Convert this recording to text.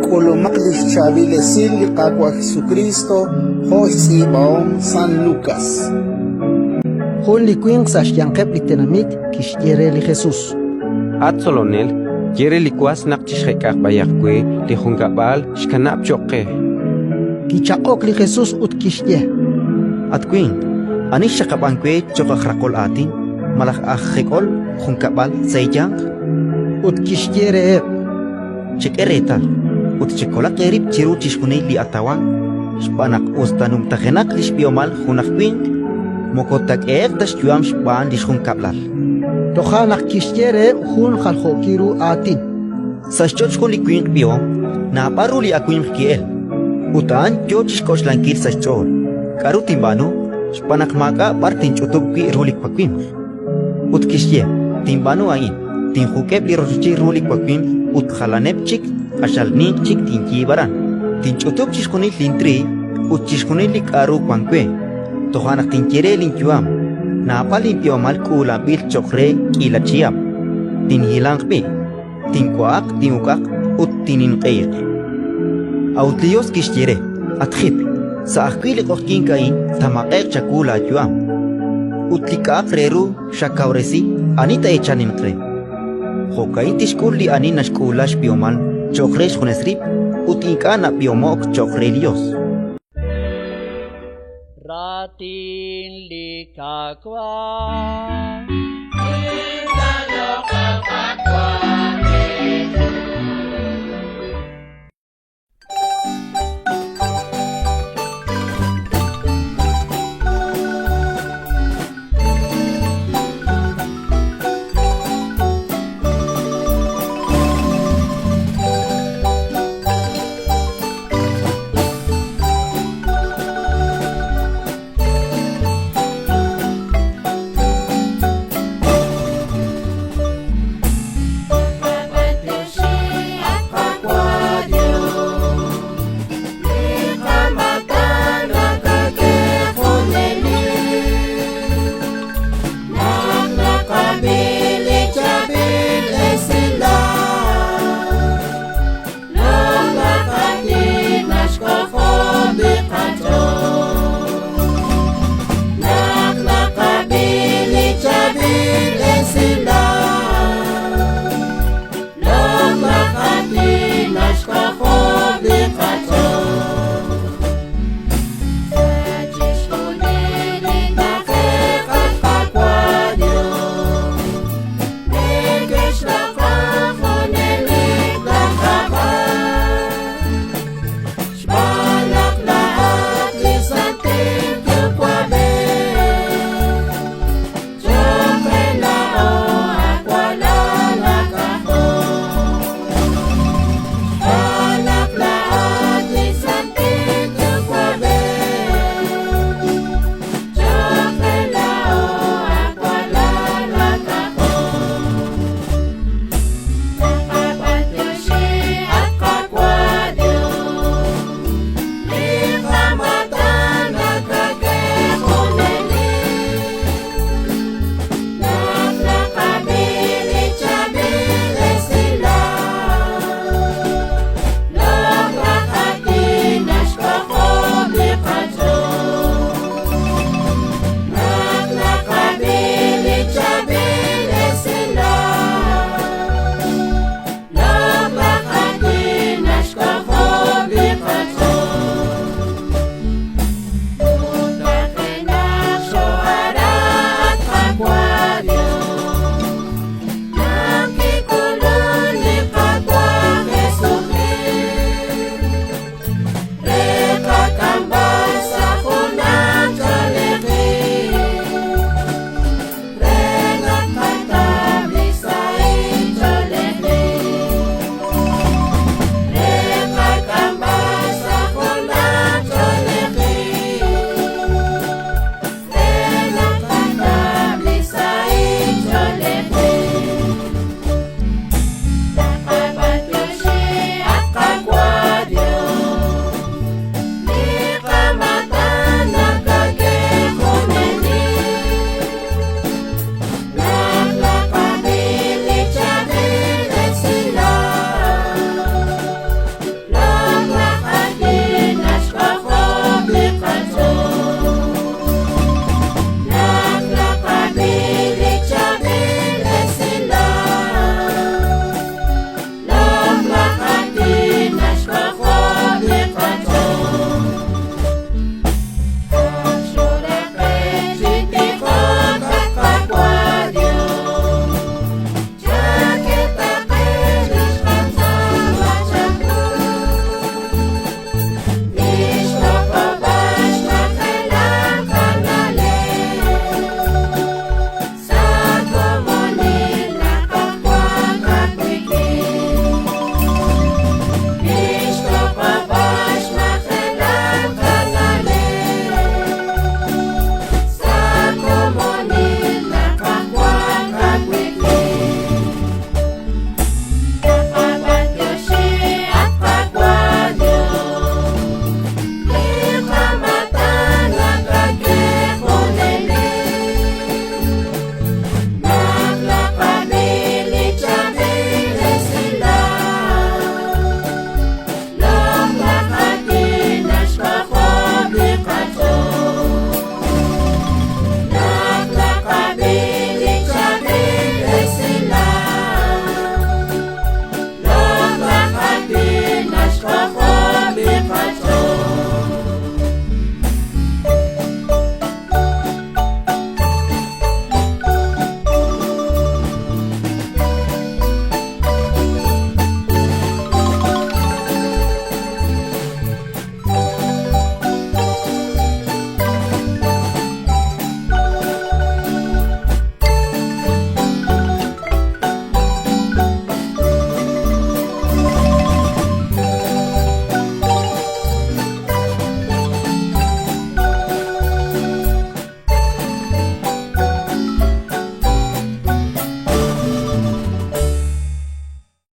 K'ulumaq li xchaab'il esil li Qaawa' Jesukriist jo' xtz'iib'ahom San Lukas. Jun li winq sa' xyanqeb' li tenamit kixye re li Jesus: At Tzolonel, ye re li was naq chixjek'aq b'ayaq we li junkab'al xkanab' cho'q qe. Kichaq'ok li Jesus ut kixye: At winq, ani xxaqab'ank we cho'q aj raqol aatin malaj aj jek'ol junkab'al sa' eeyanq? Ut kixye reheb': Chek'e reetal ut chekolaq eerib' chiru chixjunil li atawank, xb'aan naq us ta numtajenaq li xb'ihomal junaq winq, moko taak'ehe'q ta xyu'am xb'aan li xjunkab'lal. Toja' naq kixye reheb' jun jaljookil ru aatin: Sa' xch'och' jun li winq b'ihom naab'al ru li awimq ki'elk, ut a'an yo chi xk'oxlankil sa' xch'ool: «K'aru tinb'aanu? Xb'aan naq maak'a' b'ar tinch'utub' wi' ru li wawimq». Ut kixye: «Tinb'aanu a'in: tinjuk'eb' li rochochil ru li wawimq ut jalaneb' chik q'axal ninq chik tinyiib' aran. Tinch'utub' chixjunil lintriiw ut chixjunil li k'aru wank we. Toja' naq tinye re linyu'am: Naab'al linb'ihomal k'uulanb'il cho'q re k'iila chihab'. Tinhilanq b'i', tinwa'aq, tin'uk'aq ut tinninq'ehiq». A'ut li Yos kixye re: «At jip, sa' ajwi' li q'oqyink a'in taamaq'e'q chawu laayu'am. Ut li k'a'aq re ru xakawresi, ani taa'eechaninq re?» Jo'ka'in tixk'ul li ani naxk'uula xb'ihomal cho'q re xjunes rib' ut ink'a' nab'ihomo'k cho'q re li Yos. Raatin li Qaawa'.